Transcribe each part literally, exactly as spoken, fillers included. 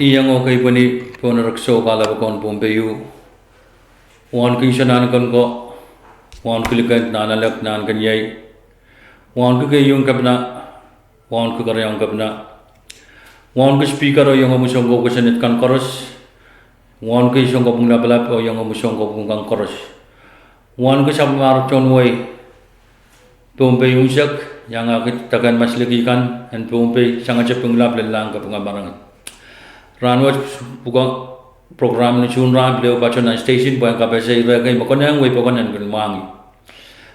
Iang oh keipweni pohn erek sou kahlap en Pohnpei ieu. Wauneki Sounkomour, wauneki Likend, Nanleng, Nahnken Iei. Wauneki keieu kepina, wauneki keriau kepina. Wauneki speaker oh iang omw sounkoa kosonned kan koaros. Wauneki Sounkohp en Lapalap oh iang omw sounkoa kan koaros. Wauneki sapwellimomwi tohn wehi Pohnpei unsek, iangahki dake en masliki kan en Pohnpei, sangete Pingelap, lellahng kapinga marain. Rahnwet pwukoa program ni Sohn rahn pil ehu patoh nan station pwehn kapehse ire kei me konehng wehi pokon en kin mwahngih.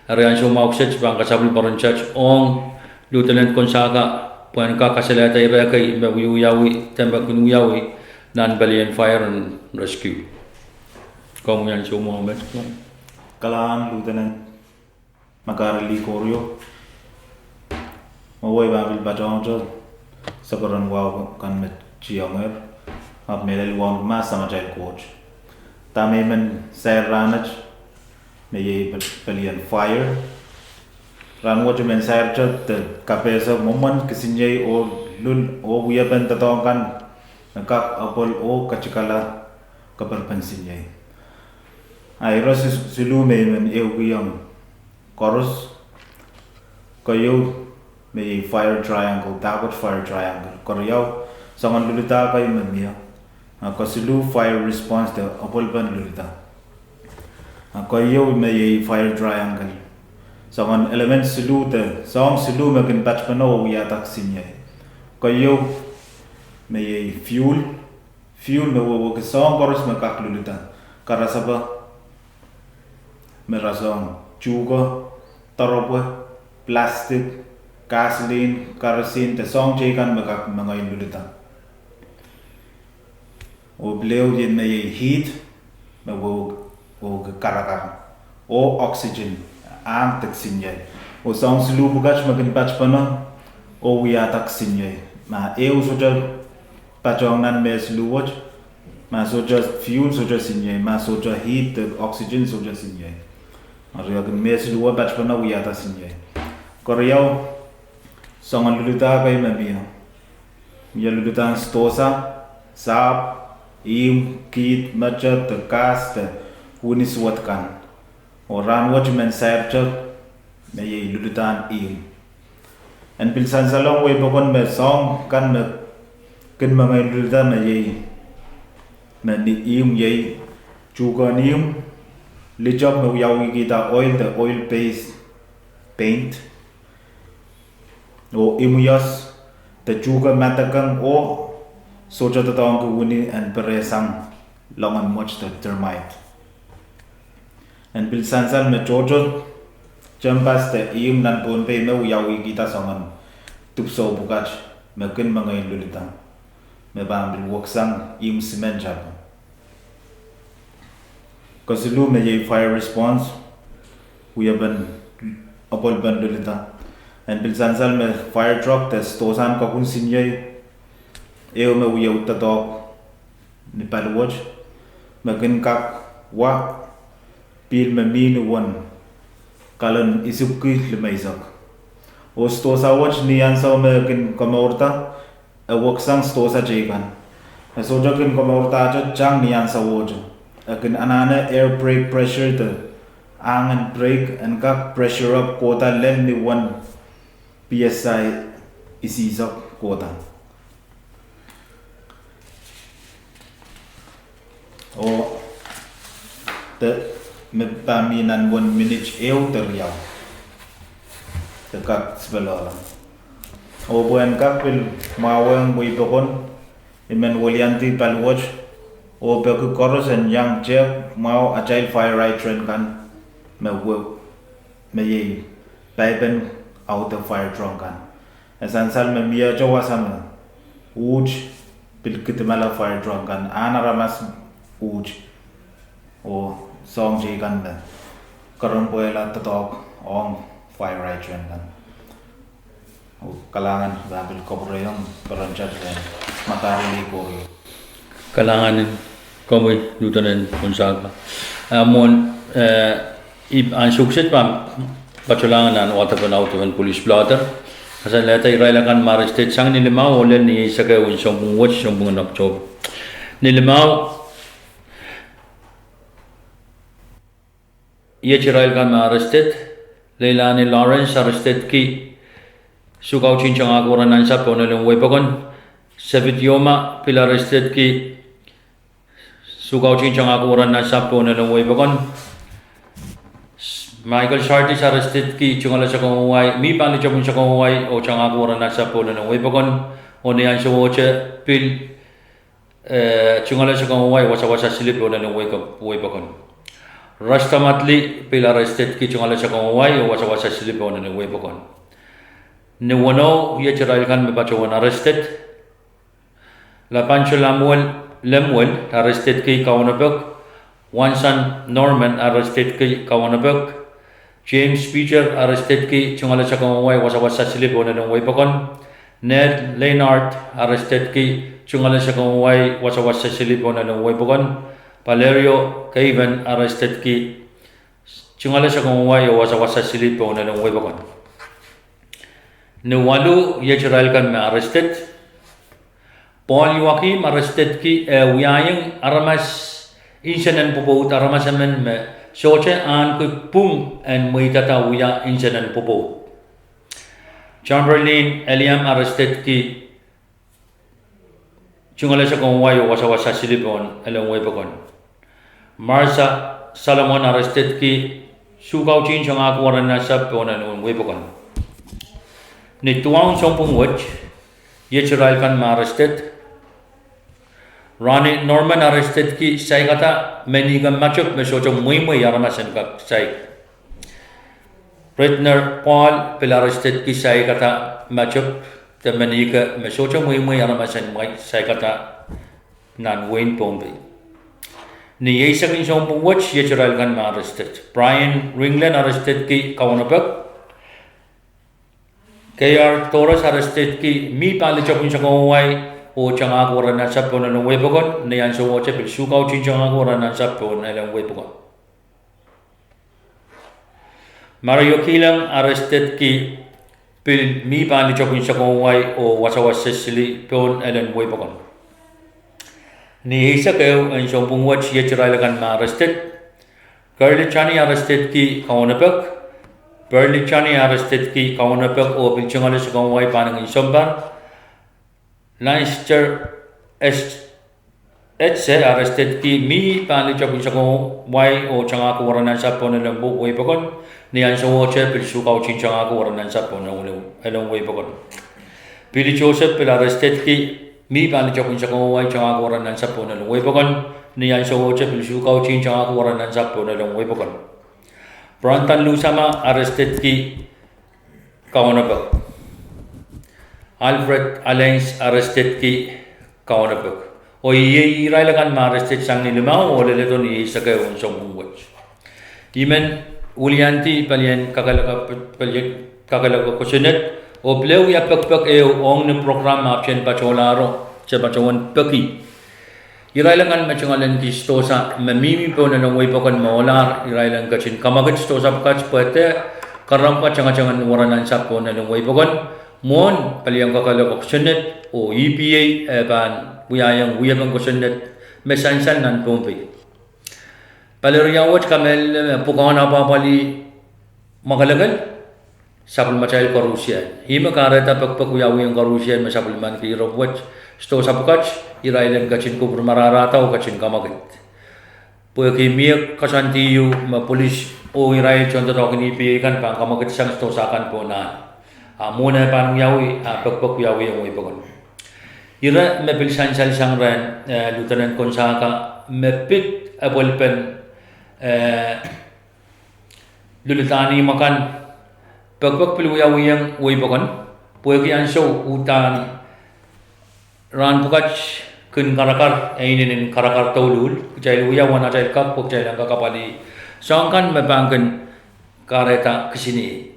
Eri ansou mwahu kiset pahn kasapwil peren sat ong Lieutenant Gonzaga pwehn kak kasalehda ire kei me wiewiawi de me kin wiawi nan pelien fire and rescue. Komwi ansou mwahu met. Kalahngan Lieutenant Makari Lee Korio. Mwein I pahn pil patohngte sohte peren wahu kan me I tiongehr, ahpw mehlel wauneki mahs sang atail Koht. Dahme I men sair rahnwet me iei pelien fire. Rahnwet I men sairte de kapehse mwomwen kisiniei oh lul oh wiepen doadoahk kan me kak apwal oh katikala kaperen kisiniei. A ire siluh me I men ehukihong koaros. Keieu me iei fire triangle, dahkot fire triangle. Keriau, soangen lulida kei me mie. A kesiluh fire response de apwalipen lulida. A keieu me iei fire triangle, soangen element siluh de soahng siluh me kin patpene oh wiahda kisiniei. Keieu me iei fuel, fuel me wehwehki soahng koaros me kak lulida. Karasepe, me rasehng tuhke, doaropwe, plastic, gasoline, kerosene de soahng teikan me kak mengei lulida. Oh pil ehu me iei heat, me wehwehki karakar, oh oxygen, ahng de kisiniei. Oh soahng siluh pwukat me kin patpene oh wiahda kisiniei. Ma ehu sohte patohng nan me siluh wet, ma sohte fuel sohte kisiniei, ma sohte heat de oxygen sohte kisiniei. Eri e kin me siluh wet patpene wiahda kisiniei. Keriau, soangen lulida kei me mie. Mie lulidahn sdohsa, sahpw, ihmw, kiht, mete de gas de wini suwed kan. Oh rahnwet I men sairte me iei lulidahn ihmw. En pil sansalohng wehi pokon me soahng kan me kin mengei lulida me iei, me ni ihmw iei tuhkehn ihmw, litop me wiawihkihda oil de oil based paint, oh imwios de tuhke madekeng oh sohte doadoahngki wini en perehsang loangen mwet de termite. En pil sansal me tohto tehnpas de ihmw nan Pohnpei me wiawihkihda soangen dipwisou pwukat me kin mengei lulida, me pahn pil weksang ihmw simen tapo. Kesiluh me iei fire response, wiepen apwalipen lulida. En pil sansal me fire truck de sdohsahn kekun siniei, ehu me wiewia doadoahk ni paliwet, me kin kak wa pihl me mi ni uwen kalon isipwki limeisek. Oh sdohsa wet ni ansou me e kin komourda, e weksang sdohsa teikan. E sohte kin komourdahte tang ni ansouohte. E kin anahne air brake pressure de ahngen brake en kak pressure up kohda lel ni uwen P S I isisek kohda. Oh de me pahn mi nan uwen minit ehu de riau de kak sipeloala. Oh pwehn kak pil mwahuwehng wehi pokon, I men weliandi paliwet oh peki koaros en iang tehk mwahu atail fire hydrant kan, me iei paipen aude fire truck kan. E sansal me miehte wasa me uht pil kidimala fire truck kan, ahn aramas uht, oh soahng teikan me kerempwehla doadoahk ong fire hydrant kan. Oh kalahngan, I pahn pil kapwurehiong peren tepda Makari Lee Korio. Kalahngan en komwi Lieutenant Gonzaga. A mwohn, eh, I ansou kiset pahn patohlahng nan wadepen audepen police blotter, kasalehda irail akan me arrested sang ni limau oh lel ni eisek ehu en sounpwong wet, sounpwong en October. Ni limau, iet irail kan me arrested: Leilani Lawrence, arrestedki sukautihn tengahki weren ansapw pohn elen wehi pokon. Sevid Yoma pil arrestedki sukautihn tengahki weren ansapw pohn elen wehi pokon. Michael Shartis arrestedki tungoale sakau en wai, mi pali tepin sakau en wai oh tengahki weren ansapw pohn elen wehi pokon. Oh ni ansowohte pil tungoale sakau en wai, wasawasa sili pohn elen wehi pokon. Rasta Matli pil arrestedki tungoale sakau en wai oh wasawasa sili pohn elen wehi pokon. Ni weneu, iet irail kan me patohwan arrested: Lapancho Lemuel, arrestedki kaunopoak. Wansan Norman, arrestedki kaunopoak. James Peter, arrestedki tungoale sakau en wai, wasawasa sili pohn elen wehi pokon. Ned Leinart, arrestedki tungoale sakau en wai, wasawasa sili pohn elen wehi pokon. Valerio Caven, arrestedki tungoale sakau en wai oh wasawasa sili pohn elen wehi pokon. Ni waluh, iet irail kan me arrested: Paul Joachim, arrestedki eh wiahiong aramas, insenen pwopwoud, aramas emen me sohte ahneki pwung en mweidada wia insenen pwopwoud. Chamberlain Eliam, arrestedki tungoale sakau en wai oh wasawasa sili pohn elen wehi pokon. Martha Solomon, arrestedki sukautihn tengahki weren ansapw pohn elen wehi pokon. Ni duwau sounpwong wet, iet irail kan me arrested: Ronnie Norman, arrestedki saikada menike matop me sohte mweimwei aramas en kak saik. Redner Paul pil arrestedki saikada matop de menike me sohte mweimwei aramas en saikada nan wehin Pohnpei. Ni eisek en sounpwong wet, iet irail kan me arrested: Brian Ringlen, arrestedki kaunopoak. K R Torres, arrestedki mi pali tepin sakau en wai oh tengahki weren ansapw pohn elen wehi pokon. Ni ansowohte pil sukautihn tengahki weren ansapw pohn elen wehi pokon. Mario Kilang, arrestedki pil mi pali tepin sakau en wai oh wasawasa sili pohn elen wehi pokon. Ni eisek ehu en sounpwong wet, iet irail akan me arrested: Curly Johnny, arrestedki kaunopoak. Pearly Johnny, arrestedki kaunopoak oh pil tungoale sakau en wai pahn ngehn sounpar. Leinster Etse, arrestedki mi pali tepin sakau en wai oh tengahki weren ansapw pohn elen wehi pokon. Ni ansowohte pil sukautihn tengahki weren ansapw pohn elen wehi pokon. Pili Joseph pil arrestedki mi pali tepin sakau en wai, tengahki weren ansapw pohn elen wehi pokon. Ni ansowohte pil sukautihn tengahki weren ansapw pohn elen wehi pokon. Brandon Lusama, arrestedki kaunopoak. Alfred Allens, arrestedki kaunopoak. Oh iei irail akan me arrested sang ni limau oh leledo ni eisek ehu en sounpwong wet. I men wiliandi palien kakehlaka kosonned oh pil wia pekpek ehu ong ni prokram ahpw ien patohlahro, se patohwan peki. Irail akan me tungoalenki sidohsa me mihmi pohn elen wehi pokon me ohlahr, irail en ketin kamwekid sidohsa pwukat pwehde karamwka tengeteng en weren ansapw pohn elen wehi pokon. Mwohn palien kakehlaka kosonned oh E P A e pahn wiahiong wiepen kosonned me sansal nan Pohnpei. Pali riau wet kamehlele me pwukoahn apwahpwalih mwakelekel sapwellimatail koarusie. Ihme kahrehda pekpek wiawihong koarusie me sapwellimaniki Europe wet sidohsa pwukat, irail en ketin kupwurmarahrahda oh ketin kamwekid. Pwehki mie koasoandi ieu me polis oh irail tohndoadoahk en E P A kan pahn kamwekid sang sidohsa kan pohn ah mwohn e pahn wiawi, ah pekpek wiawihong wehi pokon. Ire me pil sansal sang rehn Lieutenant Gonzaga me pid apwalipen luludahn ihmw akan, pekpek pil wiawihong wehi pokon, pwehki ansou uhdahn rahn pwukat kin karakar, e inenen karakar douluhl, kitail wia uwen atail kak pwe kitail en kak apwalih soahng kan me pahn kin kahrehda kisiniei.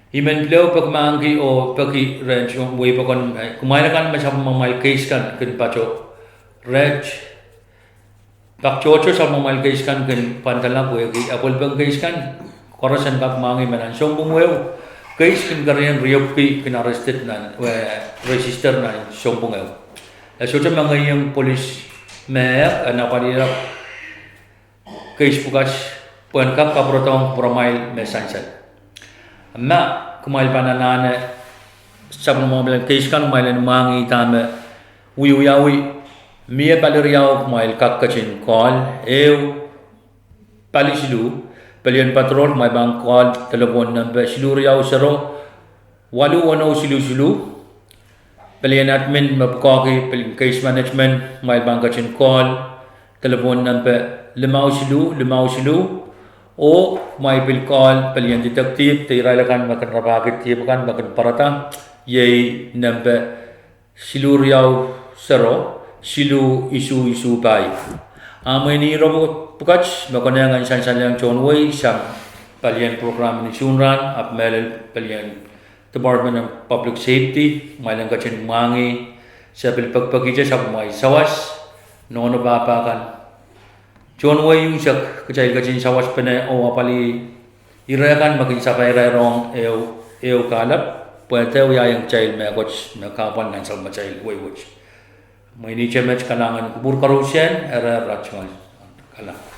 I men pil peki mahkki oh peki rehn wehi pokon, kumwail akan me sapwellimamwail keis kan kin pato, reht, pak tohto sapwellimamwail keis kan kin pwandala pwehki apwalipen keis kan koaros en kak mahkki me nan sounpwong ehu keis kin kerenieng riepwuki kin arrested nan, register nan sounpwong ehu. E sohte mengeiong polis me e apwalihla keis pwukat pwehn kak kapwurodohng kupwuramwail me sansal. Ma kumwail pahn anahne sapwellimomwi en keis kan, kumwail en mwahngih dahme wiewiawi, mie pali riau kumwail kak ketin call, ehu pali siluh, pelien patrol, kumwail pahn call delepwohn nempe siluh riau sero, waluh weneu siluh siluh. Pelien admin me pwukoahki pelien case management, kumwail pahn ketin call delepwohn nempe limau siluh limau siluh. Oh kumwail pil call pelien detective de irail akan me kin rapahki dihp akan me kin pwarada, iei nempe siluh riau sero, siluh isuh isuh pahieu. A mwein ire pwukat me konehng en sansalehiong tohn wehi sang pelien program en usun rahn, ahpw mehlel pelien Department of Public Safety, kumwail en ketin mwahngih, se pil pekipekihte sapwellimamwail sawas, nohno pahpa kan, tohn wehi unsek kitail ketin sawaspene oh apwalih ire kan me kin sapairairohng ehu, ehu kahlap, pwe de wiahiong kitail mehkot me kahpwal nan sapwellimatail wehi wet. Mwein ihte met, kalahngan en kupwur koaruhsie, ere rat kan, kalahngan.